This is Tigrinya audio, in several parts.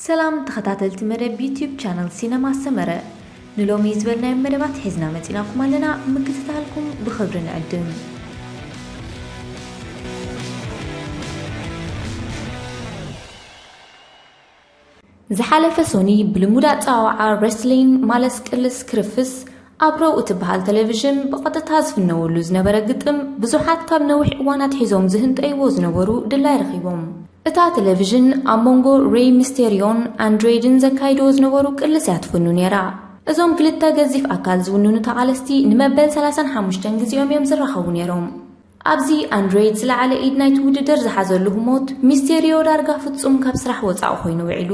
ሰላም ተኸታተልቲ መደብ ዩቲዩብ ቻነል ሲነማ ሰመረ፣ ንሎሚ ዝበልናዮም መደባት ሒዝና መፂናኩም ኣለና። ምክትታልኩም ብኽብሪ ንዕድም። ዝሓለፈ ሶኒ ብልሙድ ኣፀዋውዓ ረስሊን ማለስ ቅልስ ክርፍስ ኣብ ሮው እትበሃል ቴሌቪዥን ብቐጥታ ዝፍነወሉ ዝነበረ ግጥም ብዙሓት ካብ ነዊሕ እዋን ኣትሒዞም ዝህንጠይዎ ዝነበሩ ድላይ ረኺቦም። እታ ቴሌቪዥን ኣብ መንጎ ሬይ ሚስቴሪዮን ኣንድሮይድን ዘካይድዎ ዝነበሩ ቅልስ እያ ትፍኑ ነይራ። እዞም ክልተ ገዚፍ ኣካል ዝውንኑ ተቓለስቲ ንመበል ሰላሳን ሓሙሽተን ግዜኦም እዮም ዝራኸቡ ነይሮም። ኣብዚ ኣንድሮይድ ዝለዓለ ኢድ ናይቲ ውድድር ዝሓዘሉ ህሞት፣ ሚስቴሪዮ ዳርጋ ፍጹም ካብ ስራሕ ወጻኢ ኮይኑ ውዒሉ።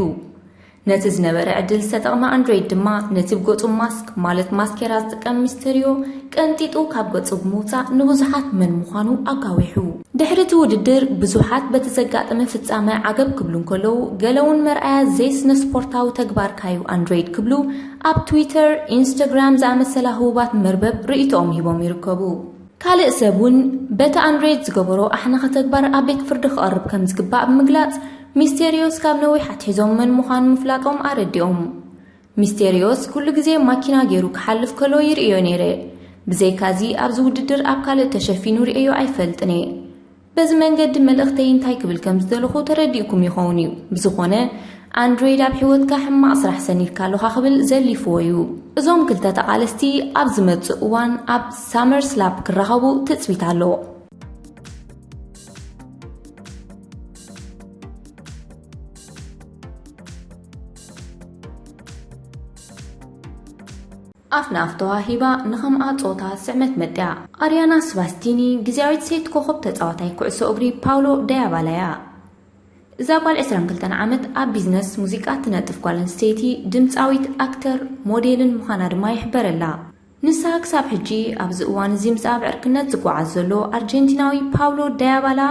ነቲ ዝነበረ ዕድል ዝተጠቕመ ኣንድሮይድ ድማ ነቲ ብገጹ ማስክ ማለት ማስኬራ ዝጥቀም ሚስቴሪዮ ቀንጢጡ ካብ ገጹ ብምውጻእ ንብዙሓት መን ምዃኑ ኣጋዊሑ። ድሕሪ እቲ ውድድር ብዙሓት በቲ ዘጋጠመ ፍጻመ ዓገብ ክብሉ እንከለዉ፣ ገለ እውን መርኣያ ዘይስነ ስፖርታዊ ተግባርካዩ ኣንድሮይድ ክብሉ ኣብ ትዊተር፣ ኢንስታግራም ዝኣመሰላ ህቡባት መርበብ ርእይቶኦም ሂቦም ይርከቡ። ካልእ ሰብ እውን በቲ ኣንድሮይድ ዝገበሮ ኣሕናኺ ተግባር ኣብ ቤት ፍርዲ ክቐርብ ከም ዝግባእ ብምግላጽ፣ ሚስቴሪዮስ ካብ ነዊሕ ኣትሒዞም መን ምዃኑ ምፍላጦም ኣረዲኦም። ሚስቴሪዮስ ኩሉ ግዜ ማኪና ገይሩ ክሓልፍ ከሎ ይርእዮ ነይረ። ብዘይካዚ ኣብዚ ውድድር ኣብ ካልእ ተሸፊኑ ርእዮ ኣይፈልጥን እየ። በዚ መንገዲ መልእኽተይ እንታይ ክብል ከም ዝደለኹ ተረዲእኩም ይኸውን እዩ። ብዝኾነ፣ ኣንድሮይድ ኣብ ህይወትካ ሕማቕ ስራሕ ሰኒድካ ኣለኻ ክብል ዘሊፍዎ እዩ። እዞም ክልተ ተቓለስቲ ኣብ ዝመጽእ እዋን ኣብ ሳመር ስላፕ ክራኸቡ ትጽቢት ኣሎ። ኣፍ ንኣፍ ተዋሂባ ንኸምኣ ጾታ ስዕመት መጥያ። ኣርያና ስባስቲኒ ግዝያዊት ሰይቲ ኮኸብ ተጻዋታይ ኩዕሶ እግሪ ፓውሎ ዳያባላ እያ። እዛ ጓል ዕስራን ክልተን ዓመት ኣብ ቢዝነስ ሙዚቃ ትነጥፍ ጓል ኣንስተይቲ፣ ድምጻዊት፣ ኣክተር፣ ሞዴልን ምዃና ድማ ይሕበረላ። ንሳ ክሳብ ሕጂ ኣብዚ እዋን እዚ ምስ ኣብ ዕርክነት ዝጓዓዝ ዘሎ ኣርጀንቲናዊ ፓውሎ ዳያባላ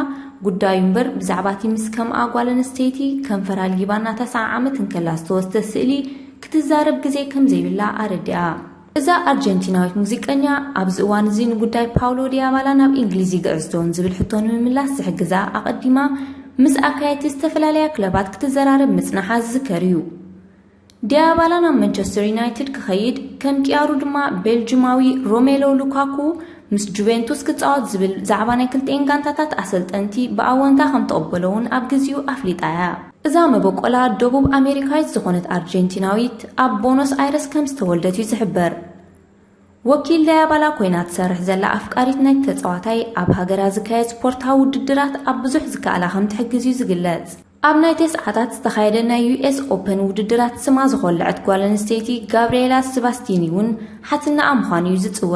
ጉዳዩ እምበር፣ ብዛዕባ እቲ ምስ ከምኣ ጓል ኣንስተይቲ ከንፈራ ልጊባ እናተሰዓዓመት እንከላ ዝተወስደ ስእሊ ክትዛረብ ግዜ ከም ዘይብላ ኣረዲኣ። እዛ ኣርጀንቲናዊት ሙዚቀኛ ኣብዚ እዋን እዚ ንጉዳይ ፓውሎ ዲያባላ ናብ እንግሊዝ ይግዕዝ ዶን ዝብል ሕቶ ንምምላስ ዝሕግዛ ኣቐዲማ ምስ ኣካየድቲ ዝተፈላለያ ክለባት ክትዘራረብ ምጽናሓ ዝዝከር እዩ። ዲያባላ ናብ ማንቸስተር ዩናይትድ ክኸይድ፣ ከም ቅያሩ ድማ ቤልጅማዊ ሮሜሎ ሉካኩ ምስ ጁቬንቱስ ክጻወት ዝብል ዛዕባ ናይ ክልቲኤን ጋንታታት ኣሰልጠንቲ ብኣወንታ ከም ተቐበሎ እውን ኣብ ግዜኡ ኣፍሊጣ እያ። እዛ መበቆላ ደቡብ ኣሜሪካዊት ዝኾነት ኣርጀንቲናዊት ኣብ ቦኖስ ኣይረስ ከም ዝተወልደት እዩ ዝሕበር። ወኪል ዳያባላ ኮይና ትሰርሕ ዘላ ኣፍቃሪት ናይቲ ተጻዋታይ ኣብ ሃገራ ዝካየድ ስፖርታዊ ውድድራት ኣብ ብዙሕ ዝከኣላ ከም ትሕግዝ እዩ ዝግለጽ። ኣብ ናይ ተስዓታት ዝተኻየደ ናይ ዩ ኤስ ኦፐን ውድድራት ስማ ዝኾለዐት ጓል ኣንስተይቲ ጋብርኤላ ስባስቲኒ እውን ሓትናኣ ምዃኑ እዩ ዝጽወ።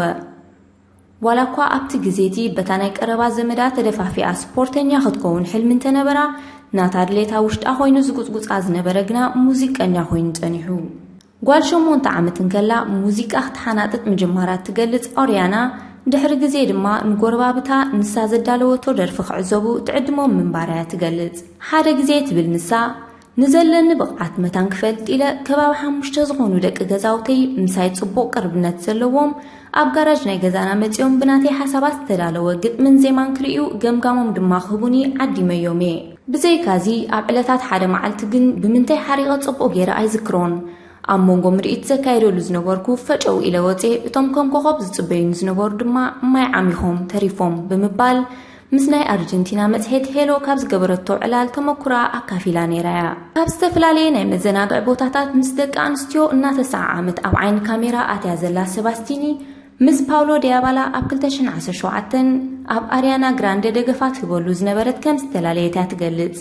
ዋላ እኳ ኣብቲ ግዜ እቲ በታ ናይ ቀረባ ዘመዳ ተደፋፊኣ ስፖርተኛ ክትከውን ሕልሚ እንተነበራ፣ ናታ ድሌታ ውሽጣ ኮይኑ ዝጉጽጉጻ ዝነበረ ግና ሙዚቀኛ ኮይኑ ጸኒሑ። ጓል ሸሞንተ ዓመት እንከላ ሙዚቃ ክትሓናጥጥ ምጅማራ ትገልጽ ኦርያና፣ ድሕሪ ግዜ ድማ ንጎረባብታ ንሳ ዘዳለወቶ ደርፊ ክዕዘቡ ትዕድሞም ምንባራ እያ ትገልጽ። ሓደ ግዜ ትብል ንሳ፣ ንዘለኒ ብቕዓት መታን ክፈልጥ ኢለ፣ ከባቢ ሓሙሽተ ዝኾኑ ደቂ ገዛውተይ ምሳይ ጽቡቕ ቅርብነት ዘለዎም ኣብ ጋራጅ ናይ ገዛና መጺኦም ብናተይ ሓሳባት ዝተዳለወ ግጥምን ዜማን ክርእዩ ገምጋሞም ድማ ክህቡኒ ዓዲመዮም እየ። ብዘይካዚ ኣብ ዕለታት ሓደ መዓልቲ ግን ብምንታይ ሓሪቐ ጽቡቕ ገይረ ኣይዝክሮን። ኣብ መንጎ ምርኢት ዘካየደሉ ዝነበርኩ ፈጨው ኢለ ወጼ፣ እቶም ከም ኮኸብ ዝጽበዩኒ ዝነበሩ ድማ ማይ ዓሚኾም ተሪፎም ብምባል ምስ ናይ ኣርጀንቲና መጽሔት ሄሎ ካብ ዝገበረቶ ዕላል ተመኩራ ኣካፊላ ነይራ እያ። ካብ ዝተፈላለየ ናይ መዘናግዒ ቦታታት ምስ ደቂ ኣንስትዮ እናተሰዓዓመት ኣብ ዓይኒ ካሜራ ኣትያ ዘላ ሰባስቲኒ፣ ምስ ፓውሎ ዲያባላ ኣብ ክልተ ሽሕን ዓሰርተ ሸውዓተን ኣብ ኣርያና ግራንደ ደገፋ ትህበሉ ዝነበረት ከም ዝተላለየት እያ ትገልጽ።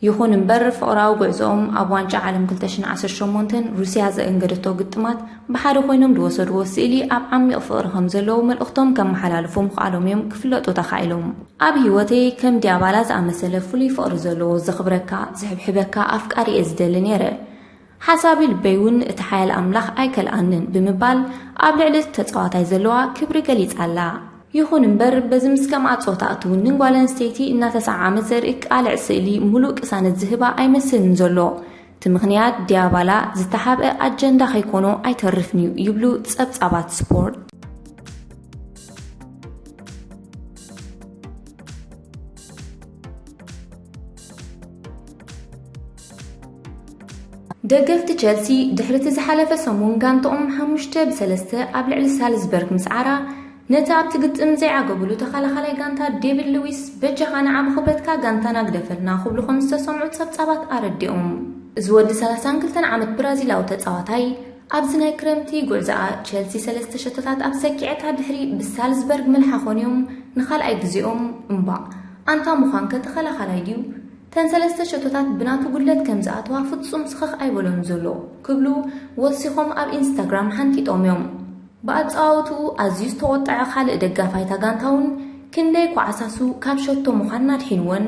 ይኹን እምበር፣ ፍቕራዊ ጉዕዞኦም ኣብ ዋንጫ ዓለም ክልተ ሽሕን ዓሰርተ ሸሞንተን ሩስያ ዘእንገደቶ ግጥማት ብሓደ ኮይኖም ዝወሰድዎ ስእሊ ኣብ ዓሚቕ ፍቕሪ ከም ዘለዉ መልእኽቶም ከመሓላልፉ ምኽኣሎም እዮም ክፍለጡ ተኻኢሎም። ኣብ ህይወተይ ከም ዲያባላ ዝኣመሰለ ፍሉይ ፍቕሪ ዘለዎ ዘኽብረካ፣ ዝሕብሕበካ ኣፍቃሪ እየ ዝደሊ ነይረ። ሓሳቢ ልበይ እውን እቲ ሓያል ኣምላኽ ኣይከልኣንን ብምባል ኣብ ልዕሊ እቲ ተጻዋታይ ዘለዋ ክብሪ ገሊጻ ኣላ። ይኹን እምበር፣ በዚ ምስ ከምኣ ጾታ እትውንን ጓል ኣንስተይቲ እናተሰዓዓመት ዘርኢ ቃልዕ ስእሊ ምሉእ ቅሳነት ዝህባ ኣይመስልን ዘሎ። እቲ ምኽንያት ዲያባላ ዝተሓብአ ኣጀንዳ ከይኮኖ ኣይተርፍን እዩ ይብሉ ጸብጻባት ስፖርት። ደገፍቲ ቸልሲ ድሕሪ እቲ ዝሓለፈ ሰሙን ጋንታኦም ሓሙሽተ ብሰለስተ ኣብ ልዕሊ ሳልዝበርግ ምስዓራ፣ ነቲ ኣብቲ ግጥም ዘይዓገቡሉ ተኸላኻላይ ጋንታ ዴቪድ ሉዊስ፣ "በጃኻ ንዓ ብኽብረትካ ጋንታና ግደፈልና" ክብሉ ከም ዝተሰምዑ ጸብጻባት ኣረዲኦም። እዚ ወዲ ሰላሳን ክልተን ዓመት ብራዚላዊ ተጻዋታይ፣ ኣብዚ ናይ ክረምቲ ጉዕዞኣ ቸልሲ ሰለስተ ሸቶታት ኣብ ሰኪዐታ ድሕሪ ብሳልዝበርግ ምልሓኾም እዮም ንኻልኣይ ግዜኦም። እምባእ፣ ኣንታ ምዃንከ ተኸላኻላይ ድዩ? እተን ሰለስተ ሸቶታት ብናቱ ጉድለት ከም ዝኣተዋ ፍጹም ስኽኽ ኣይበሎን ዘሎ ክብሉ ወሲኾም ኣብ ኢንስታግራም ሓንጢጦም እዮም። ብኣጸዋውትኡ ኣዝዩ ዝተቖጠዐ ካልእ ደጋፋይ እታ ጋንታ እውን ክንደይ ኳዕሳሱ ካብ ሸቶ ምዃን ኣድሒንወን።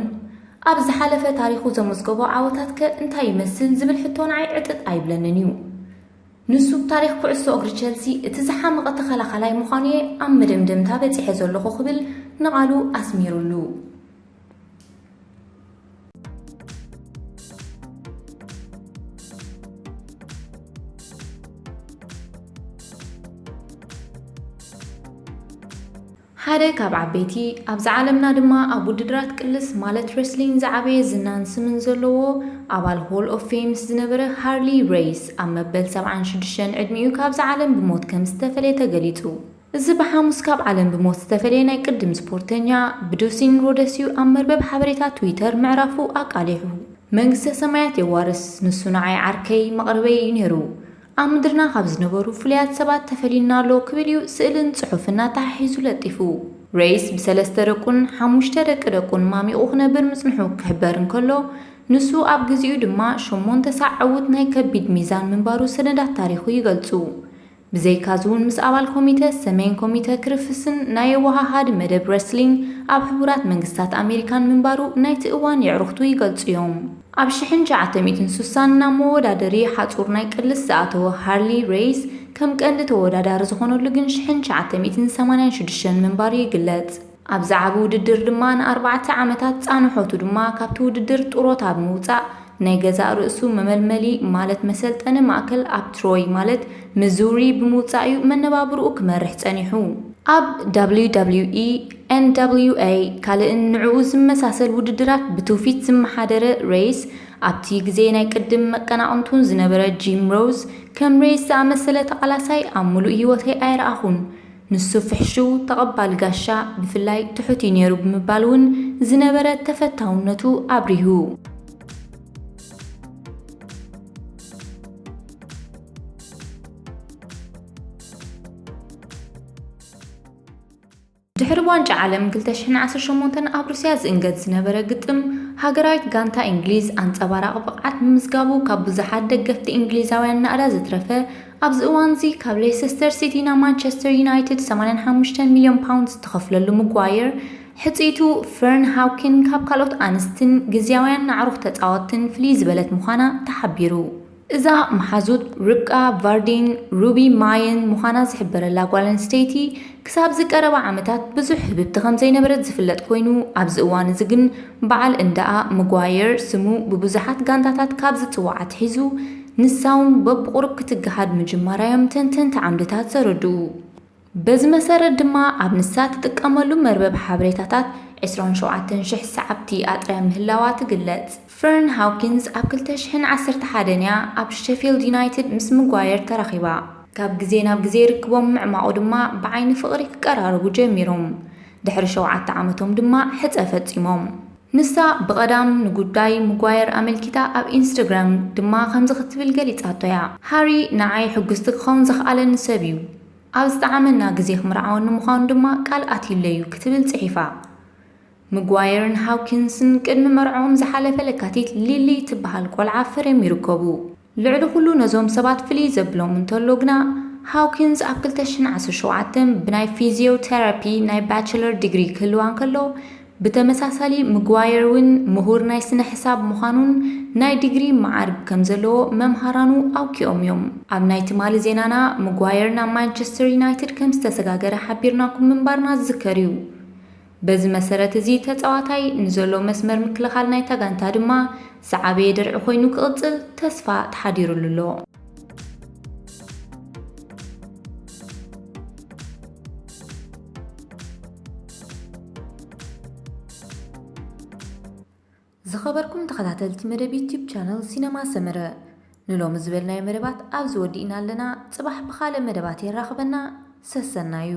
ኣብ ዝሓለፈ ታሪኹ ዘመዝገቦ ዓወታትከ እንታይ ይመስል ዝብል ሕቶ ንዓይ ዕጥጥ ኣይብለንን እዩ። ንሱ ታሪኽ ኩዕሶ እግሪ ቸልሲ እቲ ዝሓመቐ ተኸላኻላይ ምዃኑ እየ ኣብ መደምደምታ በጺሐ ዘለኹ ክብል ንቓሉ ኣስሚሩሉ። ሓደ ካብ ዓበይቲ፣ ኣብዚ ዓለምና ድማ ኣብ ውድድራት ቅልስ ማለት ረስሊንግ ዝዓበየ ዝናን ስምን ዘለዎ ኣባል ሆል ኦፍ ፌምስ ዝነበረ ሃርሊ ሬይስ ኣብ መበል ሰብዓን ሽዱሽተን ዕድሚኡ ካብዚ ዓለም ብሞት ከም ዝተፈለየ ተገሊጹ። እዚ ብሓሙስ ካብ ዓለም ብሞት ዝተፈለየ ናይ ቅድም ስፖርተኛ ብዱሲን ሮደስዩ ኣብ መርበብ ሓበሬታ ትዊተር ምዕራፉ ኣቃሊሑ። "መንግስተ ሰማያት የዋርስ፣ ንሱ ንዓይ ዓርከይ መቕርበይ እዩ ነይሩ። ኣብ ምድርና ካብ ዝነበሩ ፍሉያት ሰባት ተፈሊዩና ኣሎ" ክብል እዩ ስእልን ጽሑፍን ኣተሓሒዙ ለጢፉ። ሬይስ ብሰለስተ ደቁን ሓሙሽተ ደቂ ደቁን ማሚቑ ክነብር ምጽንሑ ክሕበር እንከሎ፣ ንሱ ኣብ ግዜኡ ድማ ሸሞንተ ሳዕ ዕዉት ናይ ከቢድ ሚዛን ምንባሩ ሰነዳት ታሪኹ ይገልጹ። ብዘይካዚ እውን ምስ ኣባል ኮሚተ ሰሜን ኮሚተ ክርፍስን ናይ የወሃሃዲ መደብ ረስሊንግ ኣብ ሕቡራት መንግስታት ኣሜሪካን ምንባሩ ናይቲ እዋን የዕሩኽቱ ይገልጹ እዮም። ኣብ ሽሕን ትሽዓተ ሚእትን ስሳን ናብ መወዳደሪ ሓጹር ናይ ቅልስ ዝኣተወ ሃርሊ ሬይስ ከም ቀንዲ ተወዳዳሪ ዝኾነሉ ግን ሽሕን ትሽዓተ ሚእትን ሰማንያን ሽዱሽተን ምንባሩ ይግለጽ። ኣብ ዝዓቢ ውድድር ድማ ንኣርባዕተ ዓመታት ጻንሖቱ ድማ ካብቲ ውድድር ጥሮታ ብምውጻእ ናይ ገዛእ ርእሱ መመልመሊ ማለት መሰልጠኒ ማእከል ኣብ ትሮይ ማለት ሚዙሪ ብምውጻእ እዩ መነባብርኡ ክመርሕ ጸኒሑ። ኣብ ደብሊው ደብሊው ኢ፣ ኤን ደብሊው ኤ ካልእን ንዕኡ ዝመሳሰል ውድድራት ብትውፊት ዝመሓደረ ሬይስ ኣብቲ ግዜ ናይ ቅድም መቀናቕንቱን ዝነበረ ጂም ሮዝ ከም ሬይስ ዝኣመሰለ ተቓላሳይ ኣብ ምሉእ ህይወተይ ኣይረኣኹን። ንሱ ፍሕሹው፣ ተቐባሊ ጋሻ፣ ብፍላይ ትሑት እዩ ነይሩ ብምባል እውን ዝነበረ ተፈታውነቱ ኣብሪሁ። ድሕሪ ዋንጫ ዓለም ክልተ ሽሕን ዓሰርተ ሸሞንተን ኣብ ሩስያ ዝእንገድ ዝነበረ ግጥም፣ ሃገራዊት ጋንታ እንግሊዝ ኣንጸባራቒ ብቕዓት ምምዝጋቡ ካብ ብዙሓት ደገፍቲ እንግሊዛውያን ናእዳ ዘትረፈ፣ ኣብዚ እዋንዚ ካብ ሌሰስተር ሲቲ ናብ ማንቸስተር ዩናይትድ ሰማንያን ሓሙሽተ ሚልዮን ፓውንድ ዝተኸፍለሉ ምጓየር፣ ሕጽይቱ ፈርን ሃውኪን ካብ ካልኦት ኣንስትን ግዝያውያን ኣዕሩኽ ተጻወትትን ፍልይ ዝበለት ምዃና ተሓቢሩ። እዛ መሓዙት ርብቃ ቫርዲን ሩቢ ማየን ምዃና ዝሕበረላ ጓል ኣንስተይቲ፣ ክሳብ ዝቀረባ ዓመታት ብዙሕ ህብብቲ ከም ዘይነበረት ዝፍለጥ ኮይኑ፣ ኣብዚ እዋን እዚ ግን በዓል እንዳኣ ምጓየር ስሙ ብብዙሓት ጋንታታት ካብ ዝጽዋዕ ኣትሒዙ፣ ንሳ እውን በብቑሩብ ክትገሃድ ምጅማራ እዮም ተንተንቲ ዓምድታት ዘረድኡ። በዚ መሰረት ድማ፣ ኣብ ንሳ ትጥቀመሉ መርበብ ሓበሬታታት ዕስራን ሸውዓተን ሽሕ ሰዓብቲ ኣጥርያ ምህላዋ ትግለጽ። ፈርን ሃውኪንስ ኣብ ክልተ ሽሕን ዓሰርተ ሓደን እያ ኣብ ሸፊልድ ዩናይትድ ምስ ምጓየር ተራኺባ። ካብ ግዜ ናብ ግዜ ርክቦም ምዕማቑ ድማ ብዓይኒ ፍቕሪ ክቀራረቡ ጀሚሮም። ድሕሪ ሸውዓተ ዓመቶም ድማ ሕጸ ፈጺሞም። ንሳ ብቐዳም ንጉዳይ ምጓየር ኣመልኪታ ኣብ ኢንስታግራም ድማ ከምዚ ክትብል ገሊጻቶ እያ፣ "ሃሪ ንዓይ ሕጉስቲ ክኸውን ዘኽኣለኒ ሰብ እዩ። ኣብ ዝጠዓመና ግዜ ክምርዓወኒ ምዃኑ ድማ ቃል ኣትዩለይ እዩ" ክትብል ጽሒፋ። ምጓየርን ሃውኪንስን ቅድሚ መርዕኦም ዝሓለፈ ለካቲት ሊሊ ትበሃል ቆልዓ ፈርዮም ይርከቡ። ልዕሊ ኩሉ ነዞም ሰባት ፍልይ ዘብሎም እንተሎ ግና፣ ሃውኪንስ ኣብ ክልተ ሽሕን ዓሰርተ ሸውዓተን ብናይ ፊዚዮቴራፒ ናይ ባቸለር ዲግሪ ክህልዋ እንከሎ፣ ብተመሳሳሊ ምጓየር እውን ምሁር ናይ ስነ ሕሳብ ምዃኑን ናይ ዲግሪ መዓርግ ከም ዘለዎ መምሃራኑ ኣውኪኦም እዮም። ኣብ ናይ ትማሊ ዜናና፣ ምጓየር ናብ ማንቸስተር ዩናይትድ ከም ዝተሰጋገረ ሓቢርናኩም ምንባርና ዝዝከር እዩ። በዚ መሰረት እዚ ተጻዋታይ ንዘሎ መስመር ምክልኻል ናይታ ጋንታ ድማ ዝዓበየ ድርዒ ኮይኑ ክቕጽል ተስፋ ተሓዲሩሉ ኣሎ። ዝኸበርኩም ተኸታተልቲ መደብ ዩቲዩብ ቻነል ሲነማ ሰመረ፣ ንሎሚ ዝበልናዮ መደባት ኣብዚ ወዲእና ኣለና። ጽባሕ ብኻልእ መደባት የራኽበና። ሰሰናዩ።